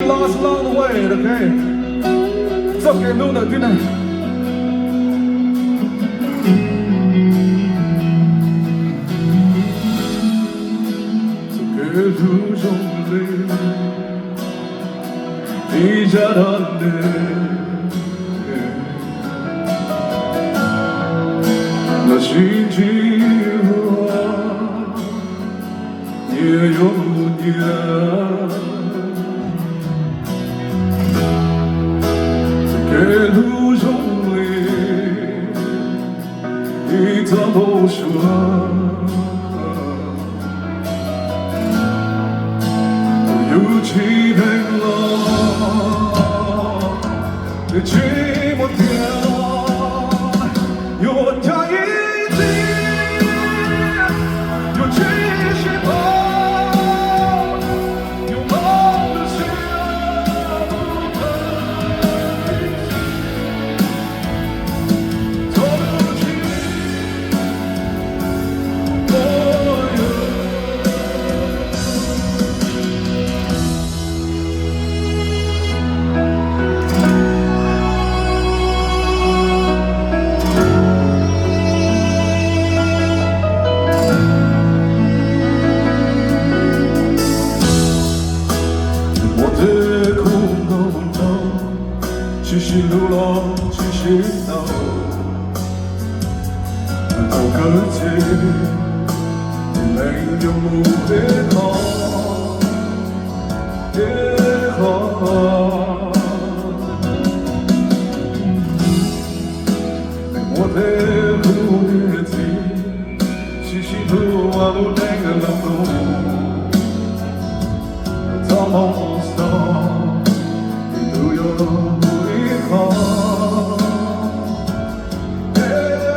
Lost along the way, okay? Txoj kev hlub ntawm tib neeg. Txoj kev hlub zoo li ib zaj dab neeg, los sib ntsib ua nyias yuav mus nyias. Txoj kev hlub zoo li ib txoj npau suav, yus tsis deev los, nws tsis muaj tiag, yuav ua cas ib txhis, yuav tsis sib pom, yuav mob lub siab. Muaj tej khub ntuj ntau, tsis sib hlub los tsis sib tau. Thaum kawg ces leej yuav mus ib qho ib qho. Muaj tej khub niam txiv, tsis sib hlub ua lub neej los mus, txoj hmoo xov, ib tug yuav mus ib qho ib qho.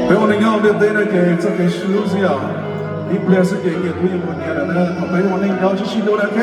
Peb ua neej nyob ntiaj teb no ces txoj kev sib hlub xwb yom. Ib pliag xwb ces nyias twb yuav mus nyias lawm na, thaum peb ua neej nyob sib sib hlub na, ok.